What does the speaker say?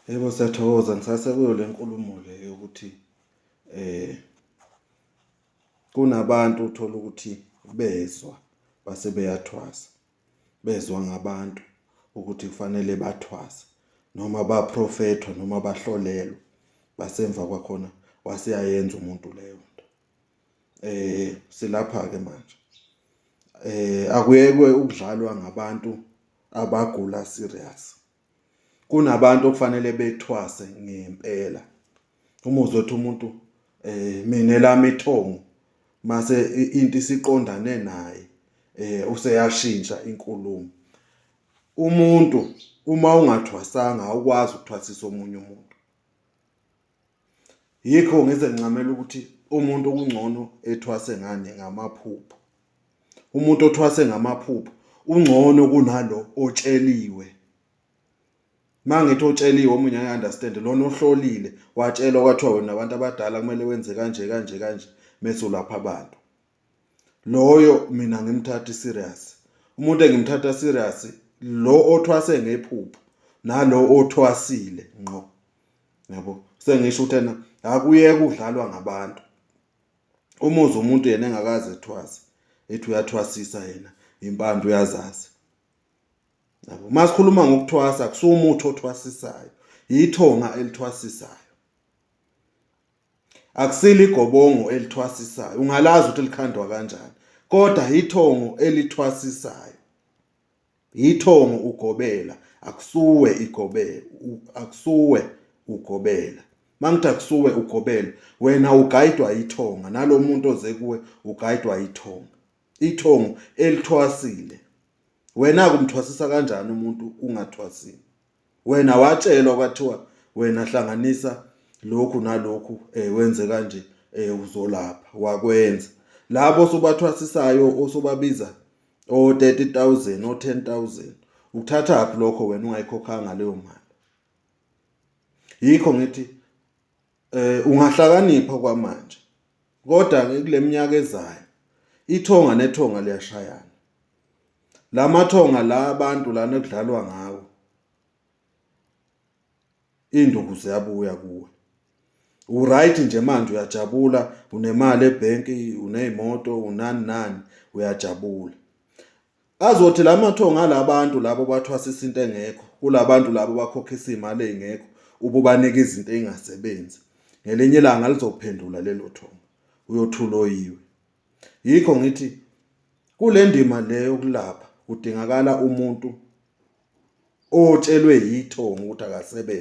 Yebo, siyathokoza. Ngisasekuyo le nkulumo le yokuthi eh kunabantu uthola ukuthi bezwa base beyathwasa, bezwa ngabantu ukuthi kufanele bathwase noma baprofethwa noma bahlolelwa, basemva kwakhona waseyayenza umuntu leyo nto. Silapha ke manje. Akuyekwe ukudlalwa ngabantu abagula serious. Kunabantu okufanele bethwase ngempela. Uma uzothi umuntu mina elami ithongo mase into isiqondane naye useyashintsha inkulumo. Umuntu uma ungathwasanga awukwazi ukuthwasisa omunye umuntu. Yikho ngize ngincamela ukuthi umuntu okungcono ethwase ngani ngamaphupho. Umuntu othwase ngamaphupho ungcono kunalo otsheliwe. Mangithi otsheliwe omunye angeke understand lona ohlolile watshelwa kwathiwa wena nabantu abadala kumele wenze kanje kanje kanje mese ulapha abantu. Loyo mina ngimthatha serious. Umuntu engimthatha serious lo othwase ngephupho nalo othwasile ngqo. Yabo sengisho ukuthi ena akuyeke ukudlalwa ngabantu. Uma uzwa umuntu yena engakaze ethwase ethi uyathwasisa yena impande uyazazi. Yabo uma sikhuluma ngokuthwasa kusuwumuthi othwasisayo, yithonga elithwasisayo. Akusilo igobongo elithwasisayo, ungalazi ukuthi likhandwa kanjani, kodwa ithongo elithwasisayo. Yithongo ugobela, akusuwe igobela, akusuwe ugobela. Mangithi akusuwe ugobela, wena ugayidwa yithonga nalomuntu oze kuwe ugayidwa yithonga. Ithongo elithwasile. Wena kumthwasisa kanjani umuntu ungathwasile? Wena watshelwa kwathiwa wena hlanganisa lokhu nalokhu wenze kanje uzolapha wakwenza. Labo osubathwasisayo osubabiza o-30,000 o-10,000 ukuthathaphi lokho wena ungayikhokhanga leyo mali? Yikho ngithi ungahlakanipha kwamanje kodwa ke kule minyaka ezayo ithonga nethonga liyashayana. Lamathonga la abantu lana ekudlalwa ngawo induku ziyabuya kuwe. Uright nje manje uyajabula unemali ebhenki uney'moto unani nani uyajabula. Azothi la mathonga alabantu labo bathwasisa into engekho kulabantu labo bakhokhisa iy'mali ey'ngekho ububanika izinto ey'ngasebenzi. Ngelinye ilanga lizophendula lelo thonga uyothula oyiwe. Yikho ngithi kule ndima le yokulapha kudingakala umuntu otshelwe yithongo ukuthi akasebenze.